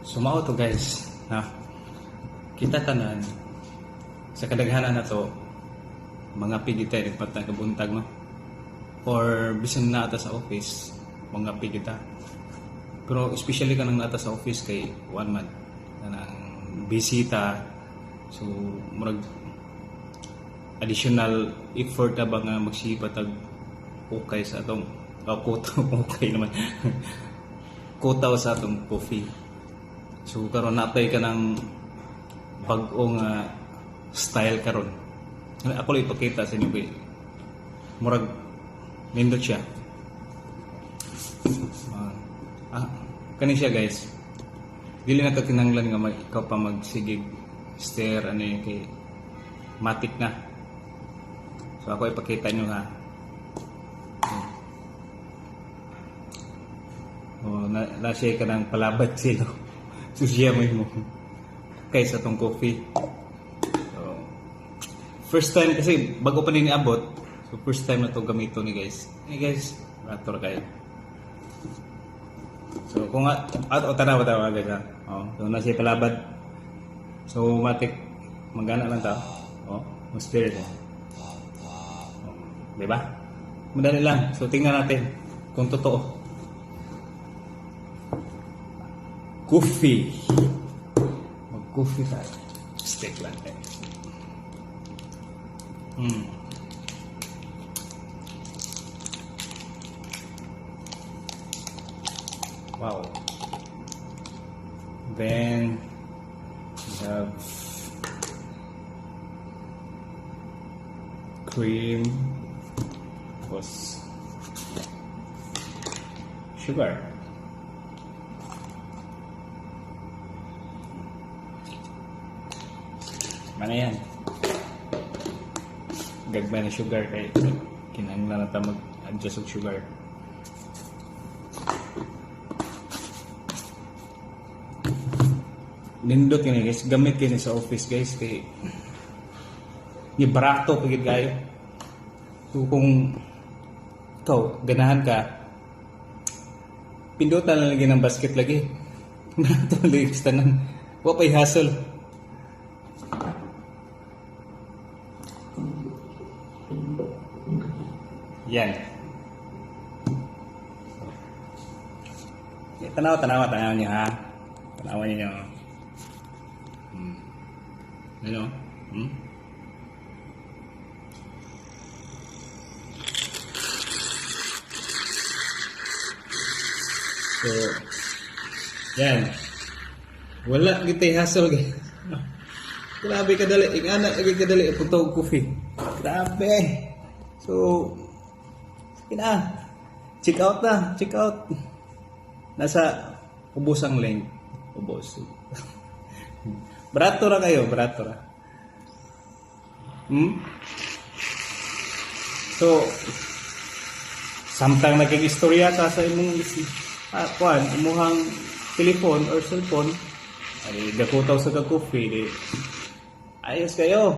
So mao to, guys, ha. Kita tanan sa kadaghanan na to mga pigita nagpatang kabuntag, no, or bisan naa ta sa office, mga pigita, pero especially kanang naa ta sa office kay one month kanang bisita, so murag additional effort na ba nga magsipa tag ukay sa atong, oh, kuto, okay naman, kutaw sa atong coffee. So karon natay ka ng bag-o nga style karon. Ako lang ipakita sa inyo kay murag nindot siya. Ah, kani siya, guys. Dili na ka kinahanglan nga ikaw pa magsigig stir ano yun kay matic na. So ako ipakita nyo, ha. Oh, na siya ka ng palabad silo. So siya mo mo. Kay sa tong coffee. So, first time kasi bago pa ni niabot. So first time na to gamito ni, guys. Ni, guys, rator kayo. So kung at o tanawa tanawa, guys, ha. Oh, so na siya palabad. So matik magana lang ta. Oh, mo stir siya. Oh, di ba? Madali lang. So tingnan natin kung totoo. Coffee. Mag-coffee tayo. Stick lang tayo. Wow. Then we have cream, tapos sugar. Mana yan? Gagmay na sugar kay kinahanglan na ta mag-adjust og sugar. Nindot kini, guys, gamit kini sa office, guys, kay ni barato pagid kayo. So kung ikaw ganahan ka, pindutan lang lagi ng basket lagi. Nato lagi tanan. Wa pay hassle. Yan. Tanawa, tanawa, tanawa niyo, ha. Tanawa niyo. Ano? Hmm? So, yan. Wala gitay hassle, guys. Grabe kadali. Ingana lagi kadali ang pagtawag coffee. Grabe. So, sige na. Check out na. Check out. Nasa ubos ang link. Ubos. Barato ra kayo. Barato ra. So, samtang nagkikistorya ka sa imong kuan, imuhang telephone or cellphone, ay gakutaw sa ka coffee, di, ayos kayo.